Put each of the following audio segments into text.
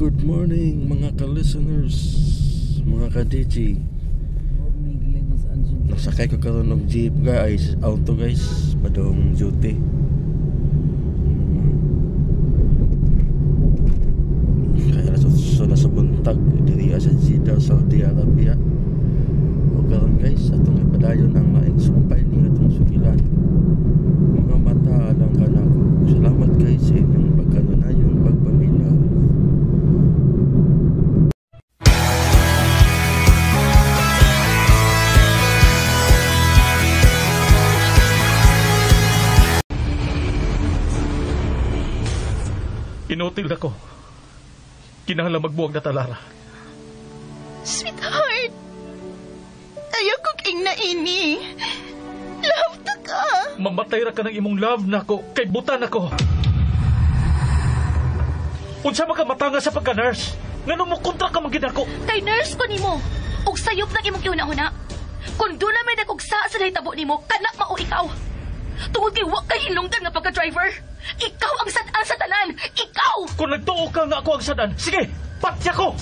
Good morning mga ka-listeners, mga ka-DJ. Morning, ladies and gentlemen. Nasakay ko karon og jeep guys, auto guys, padong duty. Kaya alas 8 na sa buntag diri sa Jeddah, Saudi Arabia. O karon guys, atong ipadayon ang laing sumpay ning atong sugilan. Mga mata alang kanako. Salamat guys sa inyong pagkanunayon, pagpaminaw. Inutil ako. Kinahanglan magbuwag na talara. Sweetheart, ayaw kong ingna ini. Love ta ka. Mamatay ra ka ng imong love nako kay butan ako. Unsa man ka matanga sa pagka-nurse? Ngano mo kontra ka man gid ako? Kay nurse ko nimo. Ug sayop lang imong gihuna-huna. Kung doon na may nagugsa sa nahitabo nimo, kana mao ikaw. Tungod kay wa kay hinungdan nga pagka-driver. Ikaw ang sad-an sa tanan. Ikaw! Kung nagtuo ka nga ako ang sad-an, sige, patya ko!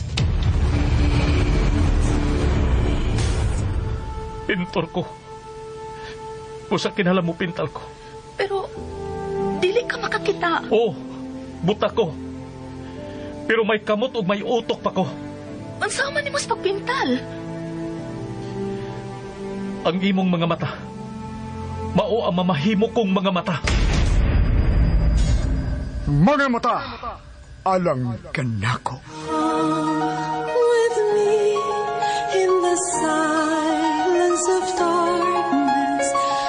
Pintor ko. Usa kinahanglan mo pintal ko. Pero, dili ka makakita. Oo, buta ko. Pero may kamot ug may utok pa ko. Unsa man nimo sa pagpintal? Ang imong mga mata, mao ang mamahimo kong mga mata. Mga mata, alang kanako. With me in the silence of darkness,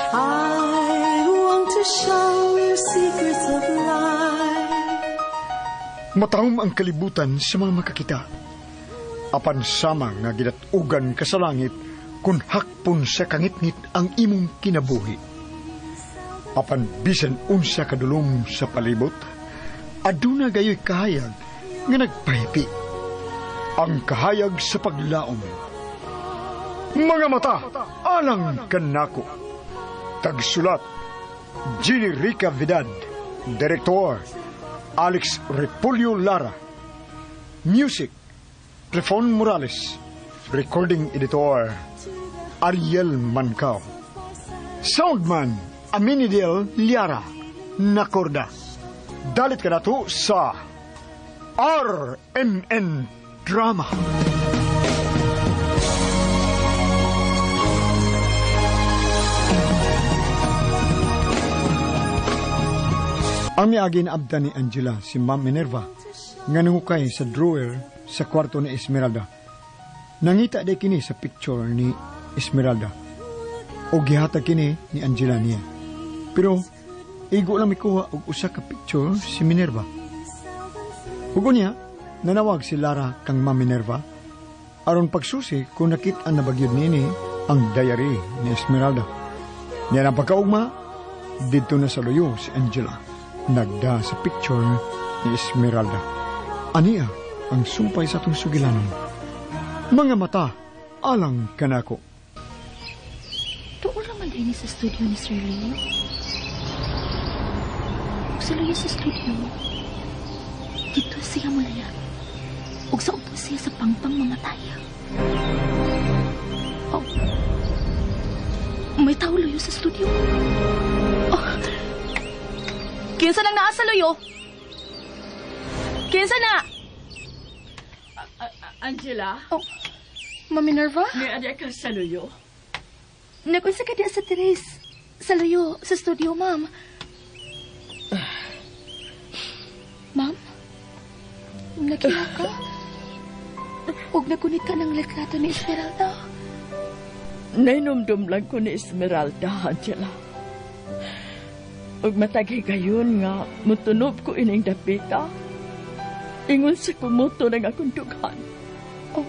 I want to show you secrets of life. Matahom ang kalibutan sa mga makakita. Apan sama nga gidatugan ka sa langit kung hakpon sa kangitngit ang imong kinabuhi. Apan bisan unsa kadulom sa palibot, aduna gayoy kahayag nga nagpahipi. Ang kahayag sa paglaom. Mga mata, alang kanako. Tagsulat, Ginny Rica Vidad. Director, Alex Repolyo Lara. Music, Clifon Morales. Recording editor, Ariel Mancao. Soundman, Aminidel Liara. Nakorda. Dalit ka na to sa RMN Drama. Ang miagi na abda ni Angela si Ma'am Minerva nga nangukay sa drawer sa kwarto ni Esmeralda. Nangita day kini sa picture ni Esmeralda. O gihatag kini ni Angela niya. Pero igo lang mikuha og usa ka picture si Minerva. Ug unya, nanawag si Lara kang Ma'am Minerva aron pagsusi kung nakit-an na bagyod niini ang diary ni Esmeralda. Niya ang pagkaugma, didto na sa luyo si Angela. Nagda sa picture ni Esmeralda. Aniya ang sumpay sa atong sugilanon. Mga mata, alang kanako. Tuon raman din sa studio ni Sir Leo. Ug sa luyo sa studio, dito siya mulaya. Ug sa upo siya sa pangpang mamatay. Oh, may tao luyo sa studio. Oh. Kinsa nang naa sa luyo? Kinsa na? Angela? Oh, Ma'am Minerva? May adya ka sa luyo? Nagunsa ka diya sa Therese. Sa luyo, sa studio, ma'am. Ma'am? Nakiha ka? Huwag nagunit ka ng litrato ni Esmeralda. Nainumdum lang ko ni Esmeralda, Angela. Ug matag higayon nga mutunob ko ining dapita. Ingon sa kumuto ng akong dughan. Oh.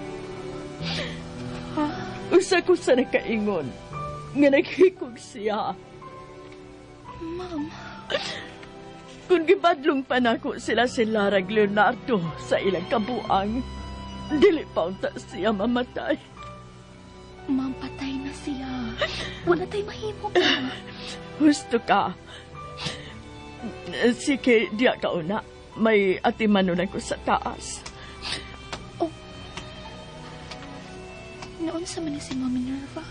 Ha? Usa ko sa nakaingon nga naghikog siya. Ma'am. Kung gibadlong pa nako sila si Lara Leonardo sa ilang kabuang, dili pa unta siya mamatay. Ma'am, patay na siya. Wala tayo mahimo pa. Husto ka. Sige, diya ka una. May atimanunan ko sa taas. Unsa man ni si Ma'am Minerva?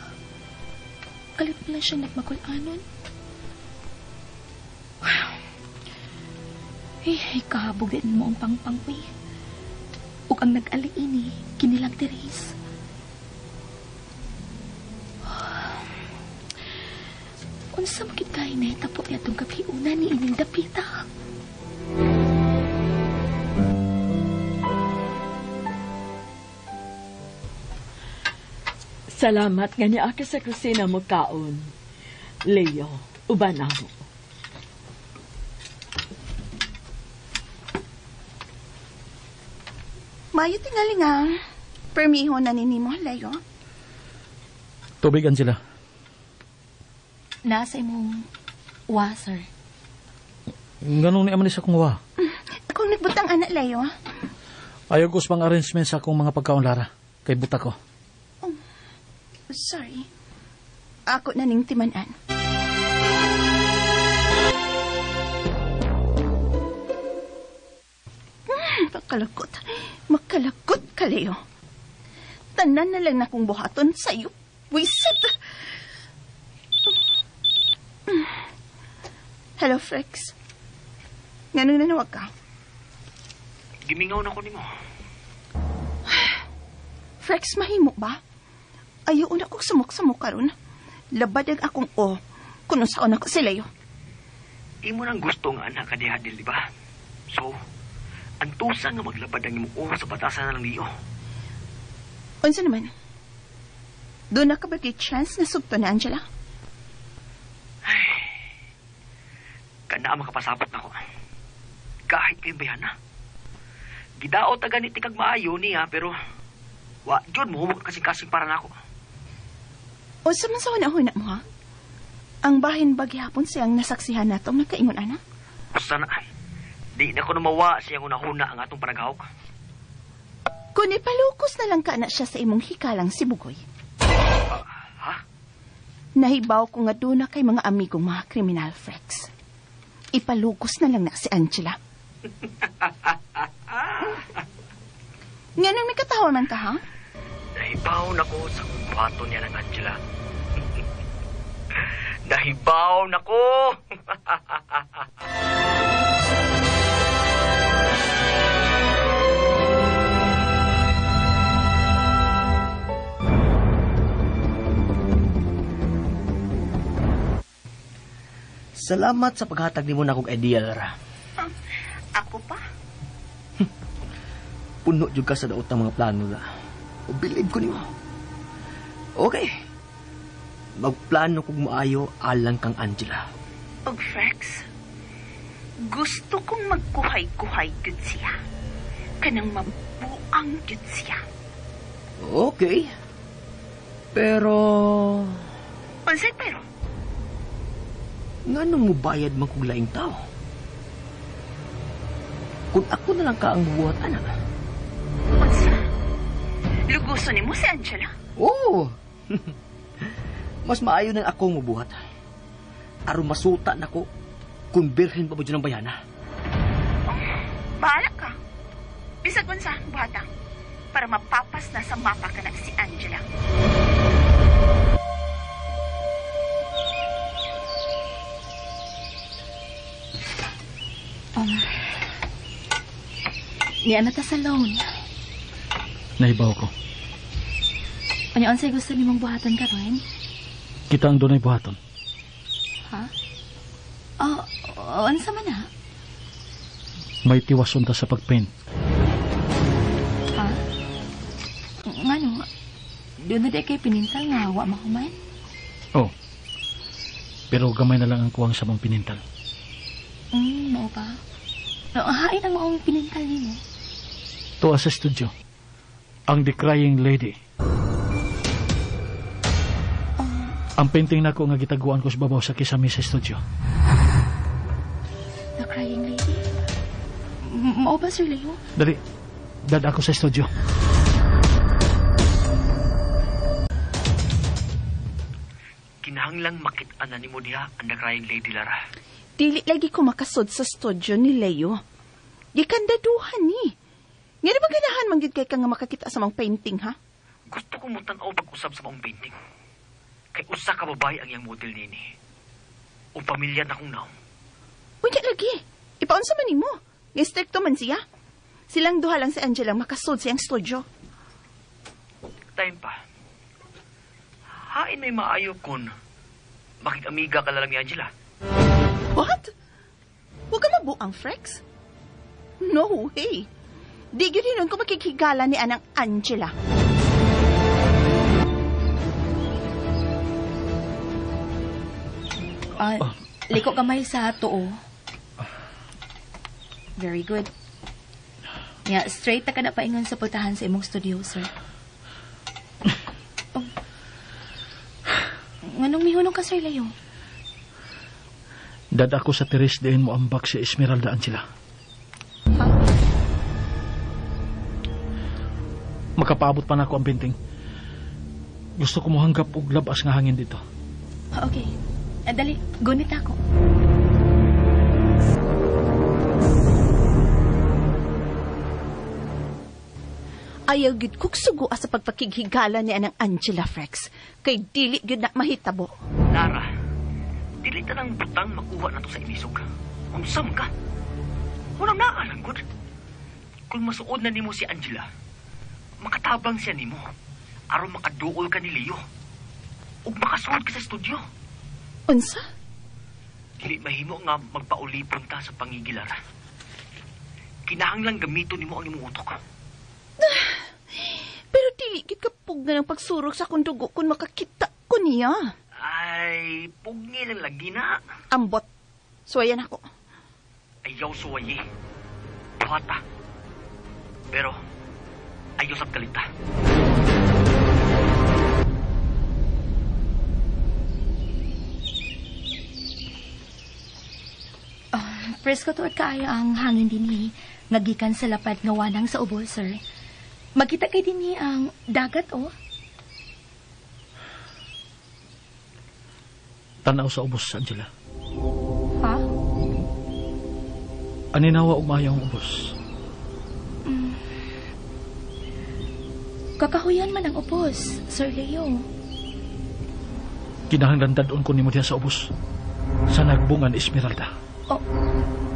Kalit pala siyang nagmakulanon. Eh, kahabog din mo ang pangpang, uy. Ug ang nag-aliini, kinilang Therese. Unsa makit kay nahitabo niya itong gabi una ni ining dapita. Salamat nga niya ka sa kusina mo kaon. Leo, uban ako. Mayo tingali nga. Permiho na ni mo, Leo. Tubig, Angela. Nasa imong wa, sir. Ganun ni aman sa akong wa. Akong nagbutang anak, Leo. Ayaw ko pang arrangement sa akong mga pagkaon, Lara. Kay buta ko. Oh, sorry. Ako na ning timanan. Makalakot. Makalakot ka, Leo. Tanan na lang na kong buhaton sa'yo. Wisit! Hello, Frex. Nganong nanawag ka? Gimingaw na ko nimo. Frex, mahimo ba? Ayaw na kong sumok-sumok karon. Labad ang akong o. Kung saan ako si Leo. Imo nang gusto nga anak ka diha, di ba? So, antusa nga maglabad ang imong o sa batasan na lang Leo. Unsa naman? Doon na ka ba kay chance na sugto na, Angela? Ay, kana makapasabot na ko. Kahit kayong bayana. Gidaot na ganit kag maayo niya, pero wa jud mo humok kasing-kasing para nako. Unsa man sa huna-huna mo, ha? Ang bahin ba gihapon siyang nasaksihan natong nakaingon, ana? Usa na. Di na ko namawa siyang hunahuna ang atong panaghawk. Kung ipalukos na lang ka na siya sa imong hikalang si Bugoy. Ha? Nahibaw ko nga doon na kay mga amigong mga kriminal, Frex. Ipalukos na lang na si Angela. Nga nang nakatawa man ka, ha? Nahibaw na ko sa buhaton niya ng Angela. Nahibaw na ko! Salamat sa paghatag nimo na akong idea, Lara. Ako pa? Puno jud ka sa daot ng mga plano, la. O bilib ko nimo. Okay. Magplano kog maayo alang kang Angela. Og Frex, gusto kong magkuhay-kuhay gud siya. Kanang mabuang gud siya. Okay. Pero... Unsay pero? Nganong mubayad man kog laing tao? Kung ako na lang ka ang buhat, anak. Unsa? Luguso nimo si Angela? Oo. Mas maayo nang akong mubuhat. Aron masuta nako kung birhen pa ba dyan ang bayana. Oh, bahala ka. Bisag unsa, buhata. Para mapapas na sa mapa ka na si Angela. Niya na ta sa loan. Nahibaw ko. Ano unsay gusto nimong buhaton karon? Kita ang dunay buhaton. Ha? Oh, unsa man na? May tiwason ta sa pagpaint. Ha? Ngano? Doon na di kay pinintal nga wa mahuman? Oh. Pero gamay na lang ang kuwang sa mong pinintal. Mao ba? No, hain ang maong pinintal nimo. Tuwa sa studio. Ang The Crying Lady. Ang painting nako nga gitaguan ko sa babaw sa kisame sa studio. The Crying Lady? Mao ba, Sir Leo? Dali. Dad ako sa studio. Kinahanglang makit-an na nimo diha ang The Crying Lady, Lara. Dili lagi ko makasod sa studio ni Leo. Gikandaduhan ni. Nga di ba ganahan man gyud kay ka nga makakita sa mga painting, ha? Gusto ko mo tan-aw pag-usab sa maong painting. Kay usa ka babae ang iyang model nini. O pamilya na kong naong. Unya lagi. Ipaunsa man nimo. Nga-stricto man siya. Silang duha lang si Angela makasud siyang studio. Time pa. Hain may maayo kun makig-amiga ka lang ni Angela. What? Huwag ka mabuang, Frex. No way. Di gyud hinon ko makikhigala ni anang Angela. Liko kamay sa tuo. Very good. Yeah, straight na ka na paingon sa putahan sa imong studio, sir. Oh. Nganong mihunong ka, Sir Leo? Dad ako sa teres diin mo ambak si Esmeralda Angela. Ha? Makapaabot pa na ako ang painting. Gusto ko mohanggap og labas nga hangin dito. Okay. Dali, gunit ako. Ayaw gid kog sugo sa pagpakighigala ni anang Angela, Frex. Kay dili gid na mahitabo. Lara, dili tanang butang makuha nato sa inisog. Unsam ka? Wala na alang gud. Kung masuod na nimo si Angela, makatabang siya nimo aron makaduol ka ni Leo. Ug makasuod ka sa studio. Unsa? Dili mahimo nga magpaulipon ta sa pangigilara. Kinahanglang gamiton nimo ang imong utok. Pero dili gid ka pugna ng pagsurog sa akong dugo kung makakita ko niya. Ay, pugni lang lagi na. Ambot. Suwayan ako. Ayaw suwayi. Buhata. Pero, ayaw sa kalita. Presko tuod kaayo ang hangin dinhi. Ngagikan sa lapad nga wanang sa ubos, sir. Magkita kay dinhi ang dagat, oh. Tanaw sa ubos, Angela. Ha? Aninawa og maayo ang ubos. Kakahuyan man ang ubos, Sir Leo. Kinahanglan dad-on ko nimo diha sa ubos. Sa nagbungan Esmeralda. Oh,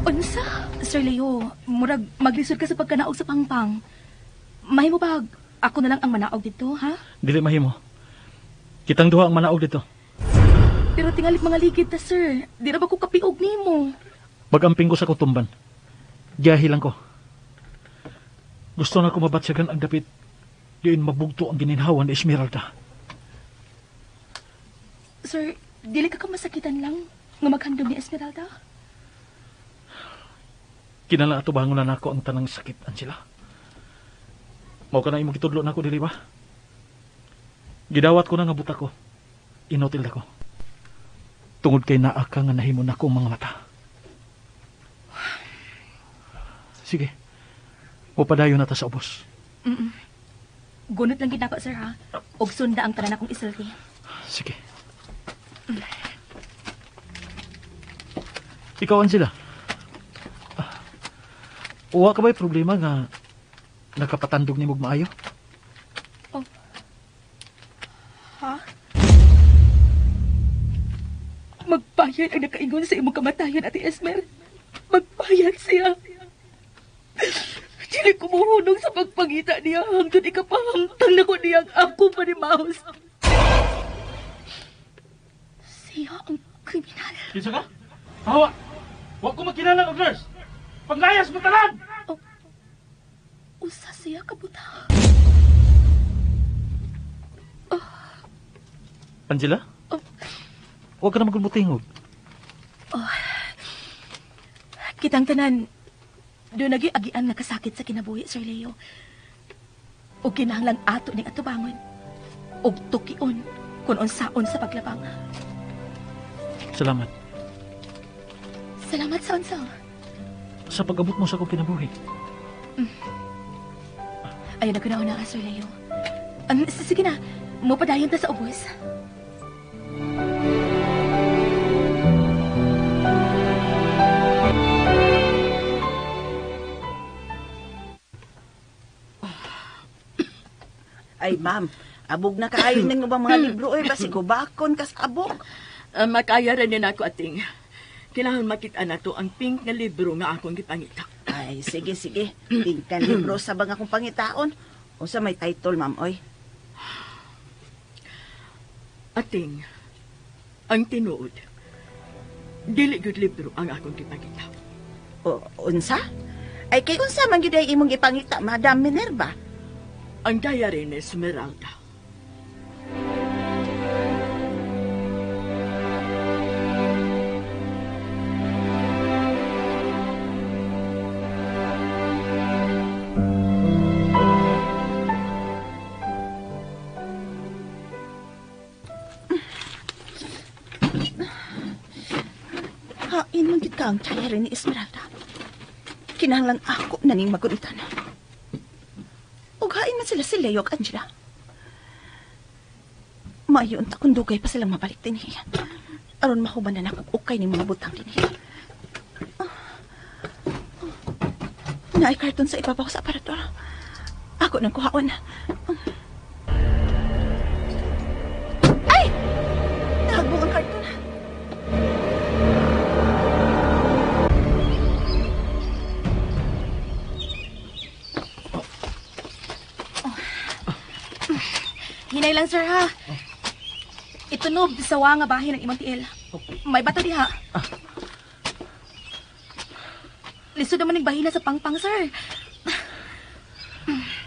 unsa? Sir Leo, murag maglisod ka sa pagkanaog sa pangpang. Mahimo ba ako na lang ang manaog dito, ha? Dili mahimo. Kitang duha ang manaog dito. Pero tingali mga ligid ta, sir. Di ra ba ko kapiog nimo? Magamping ko sa kutumban. Giyahi lang ko. Gusto na ko mabatsyagan ang dapit. Diin mabugto ang gininhawan ni Esmeralda. Sir, dili ka masakitan lang nga maghandom ni Esmeralda? Kinala ato bangon na nako ang tanang sakit, Angela. Mao ka na imong gitudlo nako dili ba? Gidawat ko na nga buta ko. Inutil na ko. Tungod kay naa ka nga nahimo nako ang mga mata. Sige. Mupadayon na ta sa ubos. Gunot lang gid nako, sir, ha? Og sunda ang tanan akong isulti. Sige. Ikaw, Angela. Uwa ka ba'y problema nga nakapatandog ni mong maayo? Oh. Ha? Magbayad ang nakaingon sa imong kamatayan, Ate Esmer. Magbayad siya. Dili ko mohunong sa pagpangita niya hangtod ikapahamtang nako niya ang ako pa ni Mouse. Siya ang kriminal. Kinsa ka? Hawa! Wa ko makilala og nurse! Panglayas mo tanan! Oh, usa siya kabuta. Oh. Angela? Oh. Huwag ka na magulbutingog. Oh. Kitang tanan, doon nagi-agian nakasakit sa kinabuhi, Sir Leo. O kinahanglang ato ning atubangon. O tukion kung unsaon sa paglabang. Salamat. Salamat sa unsa. Sa pag-abot mo sa akong kinabuhi. Ayun na kunauna ka, Sir Leo. Sige na, mupadayon ta sa ubos. Ay, ma'am, Abog na kaayo ng ubang mga libro oy, basig hubakon kas abog. Makaya rin din ako, ating. Kailangan makita na to ang pink nga libro nga akong gipangita. Ay, sige, sige. Pink nga libro sa bang akong pangitaon. Unsa may title, ma'am, oy? Ating, ang tinuod, dili gud libro ang akong gipangita. O, unsa? Ay, kay unsa man gyud ay imong gipangita, Madam Minerva? Ang diary ni Esmeralda. Hain man gyud ka ang diary ni Esmeralda. Kinahanglan ako na ning magunitan. Ug hain man sila si Leo ug Angela. Maayo unta kung dugay pa silang mabalik dinhi. Aron mahuman na nako ukay ning mga butang dinhi. Naay karton sa ibabaw sa aparador. Ako nang kuhaon. Ay! Nahagbong ang karton. Hinay lang, sir, ha? Itunob sa nga bahin ng imong tiil. May bato diha. Lisod naman ning bahina sa pangpang, sir.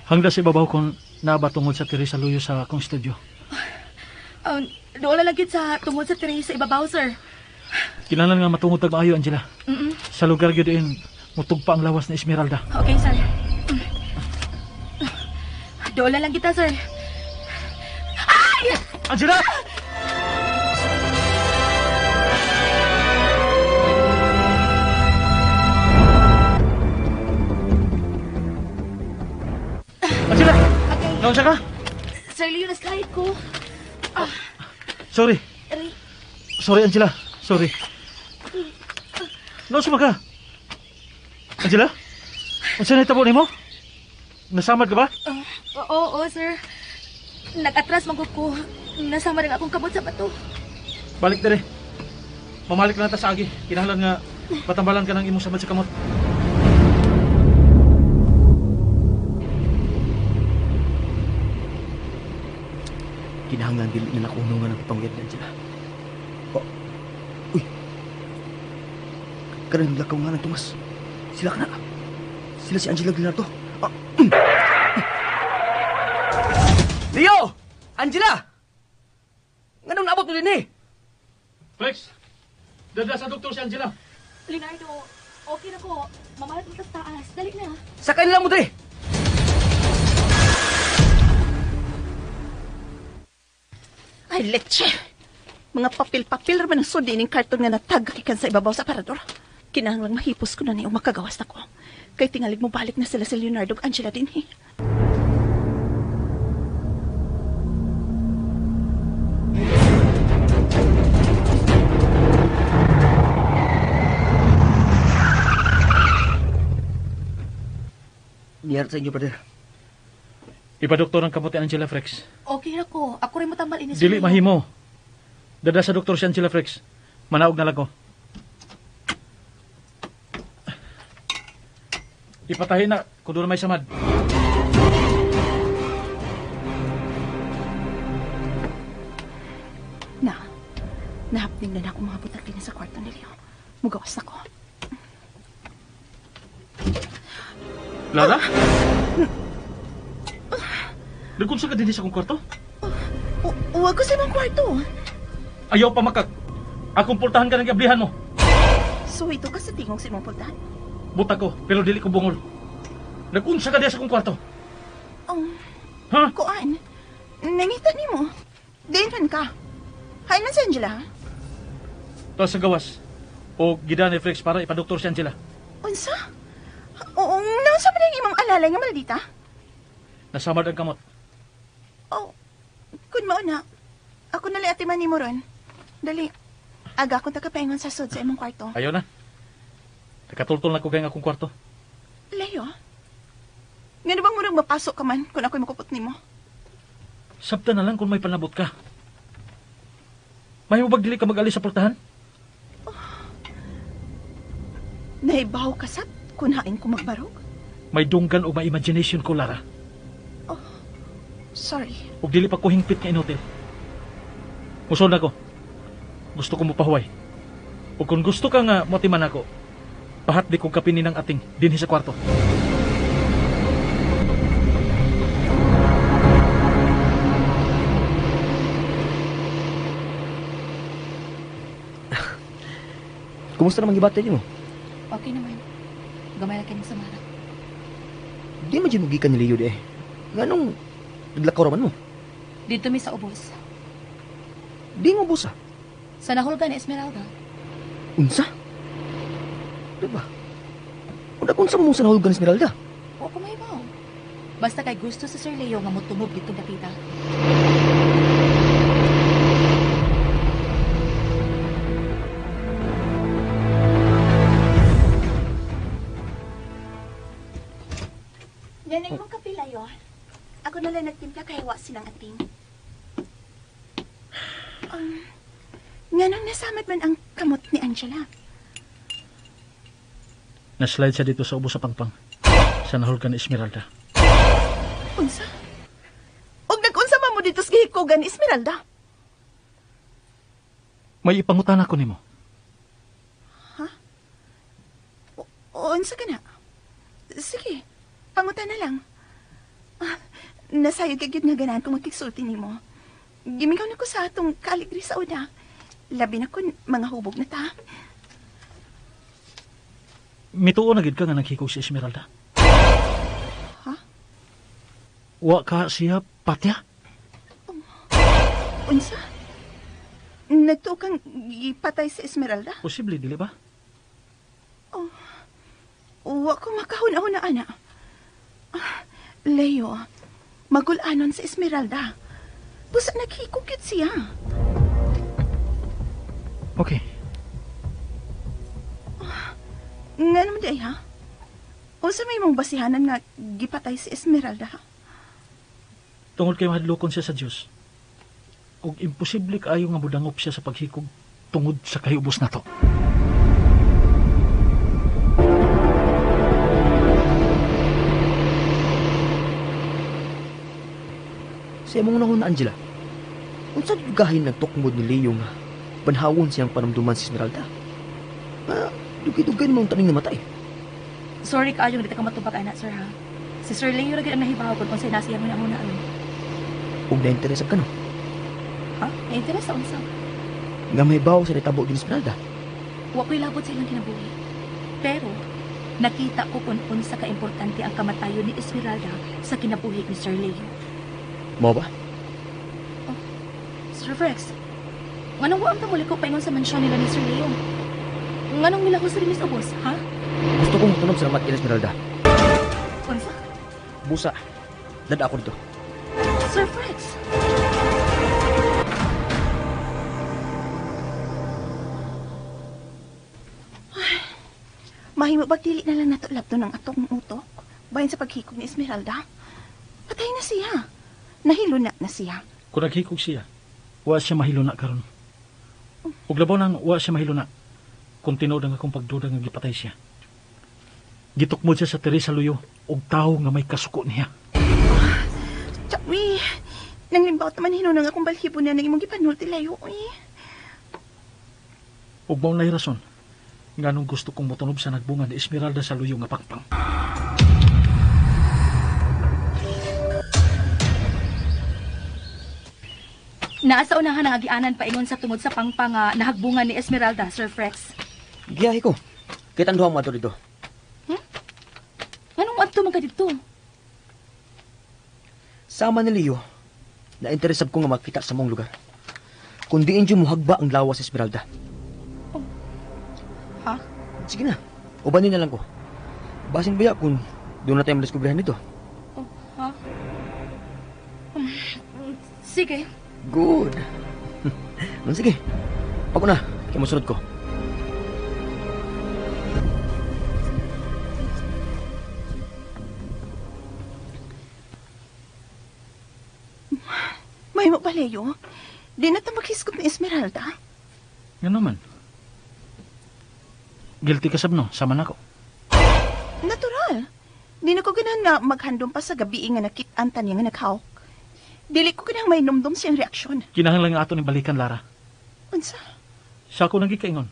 Hangda sa ibabaw kung nabatungod sa Teresa Luyo sa akong studio. Doon na lang gyud sa tungod sa Teresa ibabaw, sir. Kinahanglan nga matungod tag maayo, Angela. Sa lugar gyud in mutugpa ang lawas ni Esmeralda. Okay, sir. Doon na lang kita, sir. Ay! Angela! Angela! Okay. Naunsa ka? Sir Leo, naslide ko. Sorry. Aray. Sorry, Angela. Sorry. Naunsa ba ka? Angela? Unsa na itabo nimo? Nasamad ka ba? Oo, sir. Nag-atras man ko. Nasama rin akong kamot sa bato. Balik dere. Mamalik na ta sa agi. Kinahanglan nga patambalan ka ng imong samad sa kamot. Kinahanglan dili na nakunungan ang ipanguyab ni Angela. Oh. Uy. Karon lakaw nga ng Tomas. Sila ka na. Sila si Angela Leonardo. Ah. Leo! Angela! Nganong naabot mo din eh? Flex! Dada sa doktor si Angela. Leonardo, okay na ko. Mamalat mo sa taas. Dali na. Sakay na lang mo dre! Ay, leche! Mga papel-papel raman ang sudi ning karton nga natagakikan sa ibabaw sa aparador. Kinahanglang mahipos ko na niyo makagawas na ko. Kay tingalig mo balik na sila si Leonardo ug Angela dinhi. Niyar sa inyo, brother. Ipa-doktor ang kamot ni Angela, Frex. Okay na ko. Ako rin mo tambal ini. Dili mahimo. Dada sa doktor si Angela, Frex. Manaog na lang ko. Ipatahin na kung doon may samad. Na, nahapning na na akong mga butang din sa kwarto ni Leo. Mugawas na ko. Lara? Nagkunsa ka din sa akong kwarto? Huwag ko sa imong kwarto. Ayaw pa makak. Akong pultahan ka ng gablihan mo. So ito ka sa tingog sa imong pultahan? Buta ko, pero dili ko bungol. Nag-unsa ka diya sa akong kwarto? Ha? Kuan, nangita ni mo. Diin man ka. Hay na si Angela. Tuwa sa gawas. O gida ni Flex para ipadoktor si Angela. Unsa? Oo, naunsa ba na imong alalay nga maldita? Nasamad ang kamot. Oh, kun mao na. Ako na lang atiman nimo ron. Dali. Aga akong tagapaingon sa sud sa imong kwarto. Ayaw na. Nakatultol na ko kay akong kwarto. Leo? Ngano bang murag mapasok ka man kung ako'y makupot nimo? Sabta na lang kung may panabot ka. Mahimo bag dili ka mag-alis sa pultahan? Oh. Naibaw ka sab kung hain ko magbarog? May dunggan o may imagination ko, Lara. Oh, sorry. Ug dili pa ko hingpit nga inutil. Musod na ko. Gusto ko mopahuway. Ug kung gusto ka nga motiman ako, pahat di kong kapinin ang ating dinhi sa kwarto. Kumusta naman gibati mo? Okay naman. Gamay na kining samara. Di man dyan mo gikan ni Leo di eh. Nganong naglakaw raman mo? Dito mi sa ubos. Di mo busa? Sa nahulga ni Esmeralda. Unsa? Diba? Una kung sa mong sa nahulga ni Esmeralda? O ko mahibaw. Basta kay gusto si Sir Leo nga motunob ditong dapita. Nanay mong kapilayo. Ako na lang nagtimpla kay wa silang ating. Nganong nasamad man ang kamot ni Angela? Naslide siya dito sa ubos sa pangpang. Sa nahulga ni Esmeralda. Unsa? Og nag-unsa man mo dito sa gihikogan ni Esmeralda? May ipangutana ko nimo. Ha? Unsa ka na? Sige, pangutana lang. Nasayod ka gyud nga ganahan kung magkigsulti nimo. Gimingaw na ko sa atong kaaligri sa una. Labi na kun mga hubog na ta. Mituo na gid ka nga naghikog si Esmeralda. Ha? Wa ka siya patya? Unsa? Nagtuo kang gipatay si Esmeralda? Posible, dili ba? Oh, wa ko makahuna-huna, ana. Leo, magulanon si Esmeralda. Busa naghikog yun siya. Okay. Nga naman di ay, ha? Unsa may mong basihanan nga gipatay si Esmeralda, ha? Tungod kay mahadlokon siya sa Dios. Ug imposible kaayo nga modangop siya sa paghikog tungod sa kahiubos nato. Sa imong nahon na, Angela, unsa dugahin nagtukmod ni Leo nga banhawon siyang panumduman si Esmeralda? Dugay-dugay namang taning namatay. Sorry kaayo nga di ka matubag ana, sir, ha? Si Sir Leo ra gyud ang nahibaw kung unsay nasa iyang hunahuna aron. Ug na-interest ka no? Ha? Na-interest sa unsa? Nga may bawo sa nitabo din Esmeralda. Wa ko'y labot sa ilang kinabuhi. Pero nakita ko kung unsa ka-importante ang kamatayon ni Esmeralda sa kinabuhi ni Sir Leo. Mao ba? Oh, Sir Rex, nganong wa ang tamuliko paingon sa mansyon nila ni Sir Leo? Nganong milahos rin sa ubos, ha? Gusto kong tunog sa lamat kay Esmeralda. Unsa? Busa. Dada ako dito. Sir Flex! Ay, mahimo bag dili na lang nato labto ng atong utok? Bahin sa paghikog ni Esmeralda? Patay na siya. Nahiluna na siya. Kung naghikog siya, wa siya mahiluna karon. Ug labaw nang wa siya mahiluna kung tinuod ang akong pagduda nga gipatay siya. Gitukmod siya sa Teresa Luyo og tawo nga may kasuko niya. Chawi, nanglimbaw naman hinunang akong balhibo na ng imong gipanulti layo. Ug mao nay rason nganong gusto kong motunob sa nagbunga ni Esmeralda sa Luyo nga pangpang. Naa sa unahan ang agianan paingon sa tungod sa pangpang nga nahagbungan ni Esmeralda, Sir Frex. Giyahe ko. Kay tanduha mo adto dito. Nganong moadto man ka didto? Sama ni Leo, na-interesab ko nga makita sa mong lugar. Kung diin dyan mohagba ang lawas ni Esmeralda. Oh. Ha? Sige na, ubanin na lang ko. Basin baya kung doon na tayo madiskubrihan dito. Oh, ha? Sige. Good. Sige. Pag una, kaya mosunod ko. May mo ba, Leo? Di na ta maghisgot ni Esmeralda. Nga naman. Guilty ka sab no, sama na ko. Natural. Di na ko ganahan nga maghandom pa sa gabi nga nakit-an ta niya nga naghawk. Dili ko ganahang may numdum siyang reaksyon. Kinahanglan nga ato ning balikan, Lara. Unsa? Sa ako nang gikaingon.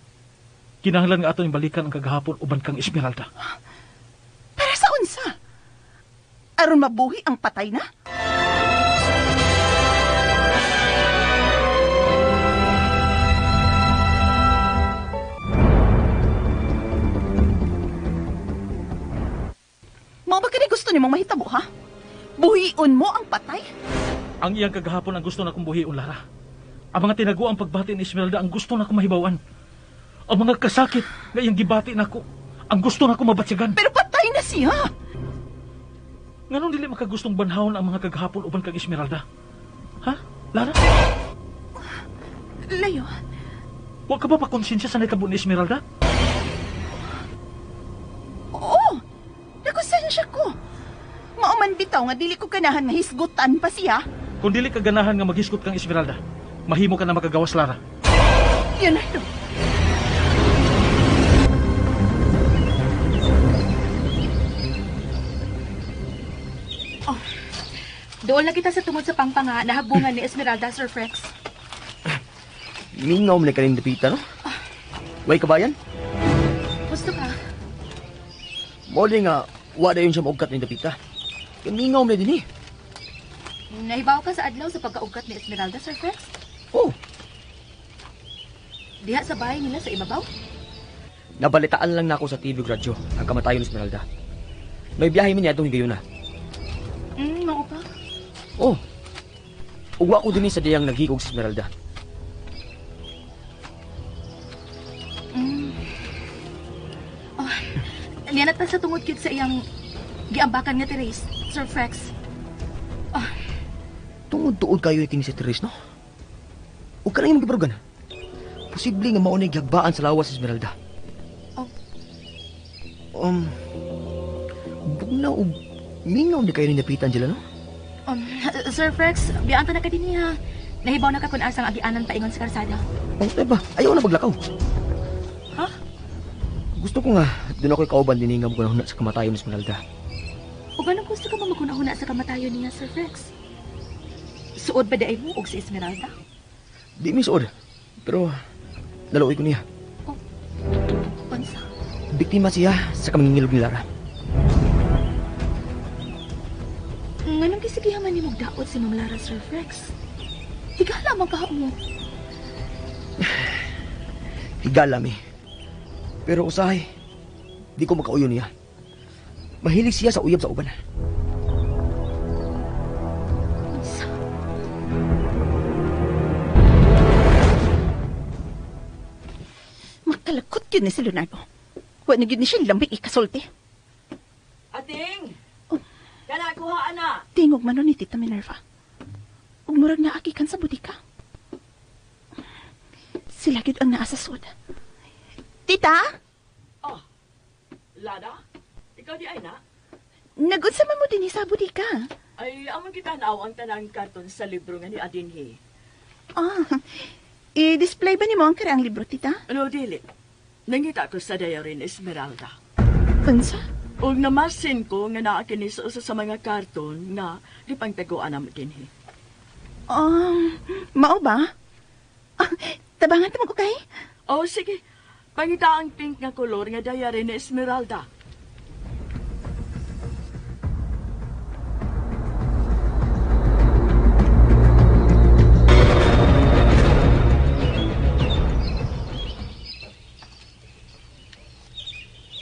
Kinahanglan nga ato ning balikan ang kagahapon uban kang Esmeralda. Para sa unsa? Aron mabuhi ang patay na? Mao ba kini gusto nimong mahitabo, ha? Buhion mo ang patay? Ang iyang kagahapon ang gusto na kong buhion, Lara. Ang mga tinago ang pagbati ni Esmeralda ang gusto na kong mahibawan. Ang mga kasakit nga iyang gibati nako ang gusto na kong mabatsyagan. Pero patay na siya! Nganong dili makagustong banhawon ang mga kagahapon uban kang Esmeralda? Ha? Lara? Leo. Wa ka ba pakonsensya sa nahitabo ni Esmeralda? Oo! Nakonsensya ko. Mao man bitaw nga dili ko ganahan nga hisgutan pa siya. Kung dili ka ganahan nga maghisgot kang Esmeralda, mahimo ka na makagawas, Lara. Leonardo. Oh, doon lang kita sa tungod sa pangpanga nahagbungan ni Esmeralda, Sir Frex. Mingaw man ka rin dapita, no? Way kabayan? Gusto ka? Moli nga, wala yun siya maugkat ni dapita. Kaya mingaw man din eh. Nahibaw ka sa adlaw sa pagkaugkat ni Esmeralda, Sir Frex? Oh. Diha sa bahay nila sa ibabaw? Nabalitaan lang na ako sa TV ug radyo ang kamatayon ni Esmeralda. May biyahe mi niya itong higayon na. Mao pa? Oh. Ugwa ko din sa diyang naghigog si Esmeralda. Oh, niya na sa tungod kid sa iyang giambakan nga Therese, Sir Frex. Oh. Tungod-tuod kayo kini si Therese, no? Ug kanang imong gibarugan. Posible nga mao ni gihagbaan sa lawas si Esmeralda. Oh. Bugnaw og mingaw ni kayo ni Napita, Angela, no? Sir Frex, biyaan ta na ka din niya. Nahibaw na ka kung asang agianan paingon sa karsada. Oh, ba? Ayaw na maglakaw. Ha? Gusto ko nga, doon ako'y kauban din nga magunahuna sa kamatayon ni Esmeralda. O ganun gusto ka ba magunahuna sa kamatayon niya, Sir Frex? Suod ba daay mo og si Esmeralda? Di mi suod, pero naluoy ko niya. Oh, unsa? Biktima siya sa kamangingilog ni Lara. Nganong gisigihan man nimog daot si Ma'am Lara, Sir Frex? Higala man kaha mo. Higala mi. Pero usahay, di ko makauyon niya. Mahilig siya sa uyab sa uban. Unsa? Makalakot yun ni si Leonardo. Wa na yun ni siya lambi ikasulti. Ating! Oh. Kana kuha ana. Tingog man ni Tita Minerva. Ug murag naagi kan sa butika. Sila gyud ang naa sa sud. Tita? Oh. Lada? Ikaw di ay na? Nagunsa man mo dinhi sa butika? Ay, amon kita naaw ang tanang karton sa libro nga ni Adinhi. Ah. I-display ba nimo ang karaang libro, Tita? Ano, dili. Nangita ko sa diary ni Esmeralda. Unsa? Ug namasin ko nga naa kini sa usa sa mga karton nga gipangtaguan namo dinhi. Mao ba? Ah, tabangan ta mo kay? Oh, sige. Pangita ang pink nga kolor nga diary ni Esmeralda.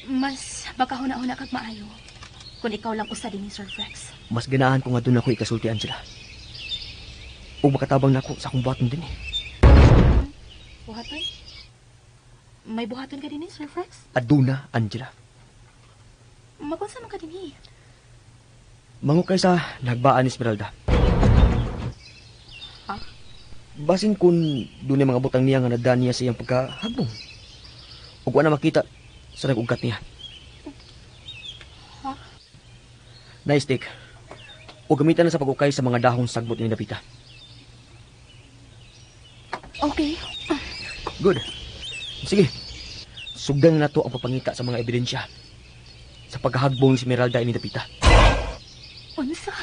Mas baka huna-huna kag maayo kung ikaw lang usa din ni Sir Frex. Mas ganahan ko nga doon ako ikasulti, Angela. Ug makatabang nako sa akong buhaton din eh. Buhaton? May buhaton ka din eh, Sir Frex? Aduna, Angela. Magunsa man ka din eh. Mangukay sa nagbaan ni Esmeralda. Ha? Basin kung doon yung mga butang niya nga nadaan niya sa iyang pagkahagbong. Ug wa na makita sa nag-ugkat niya. Ha? Nice take. O gamitan na sa pag-ukay sa mga dahong sagbot ni Napita. Okay. Good. Sige. Sugdan na nato ang pagpangita sa mga ebidensya sa paghahagbong ni Esmeralda ini dapita. Unsa?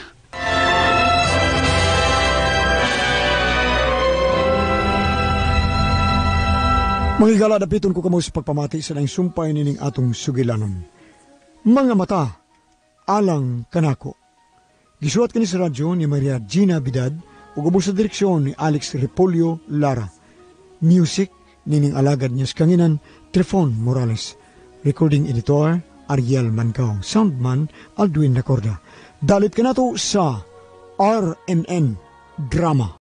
Mga higala, dapiton ko kamo sa pagpamati sa laing sumpay nining atong sugilanon. Mga mata, alang kanako. Gisuwat kini sa radyo ni Maria Gina Bidad ug ubos sa direksyon ni Alex Repolyo Lara. Music nining alagad niya sa kanginan Trifon Morales. Recording editor Ariel Mancao. Soundman Aldwin Nacorda. Dalit kanato sa RMN Drama.